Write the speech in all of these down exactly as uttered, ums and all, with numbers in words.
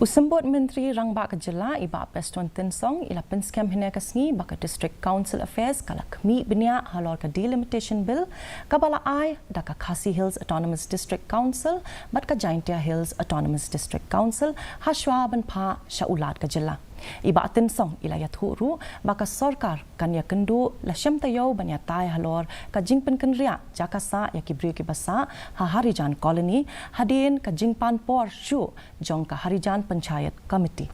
U Symbud Myntri Rangbah ka Jylla, i Bah Prestone Tynsong, i la pynskhem hynne ka sngi ba ka District Council Affairs ka la khmih bniah halor ka Delimitation Bill, kaba la ai da ka Khasi Hills Autonomous District Council bad ka Jaintia Hills Autonomous District Council, hashwa ban phah sha u Lat ka Jylla. I Bah Tynsong i la ïathuh ruh ba ka sorkar kan ïakynduh la shem taïew ban ïatai halor ka jingpynkynriah jaka sah ïa ki briew kiba sah ha Harijan Colony, hadien ka jingpan por shuh jong ka Harijan Panchayat Committee.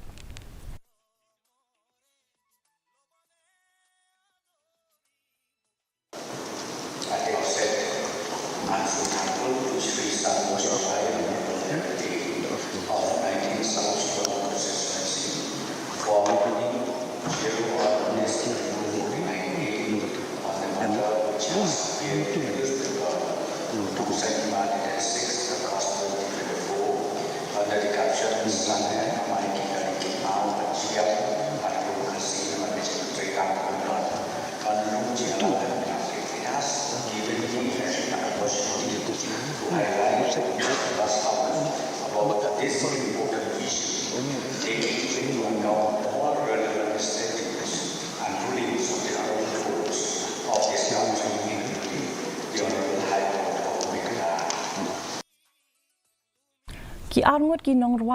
Under the caption Sunday, Amai Kikari Kimau, Chiam, Advocacy, Managing Trade, It has given me an opportunity to highlight to the House about this important issue, taking into account all relevant statements and rulings of the Honorable Courts of this country, including the Honorable High Court of Meghalaya. Ki arngut ki nongrwai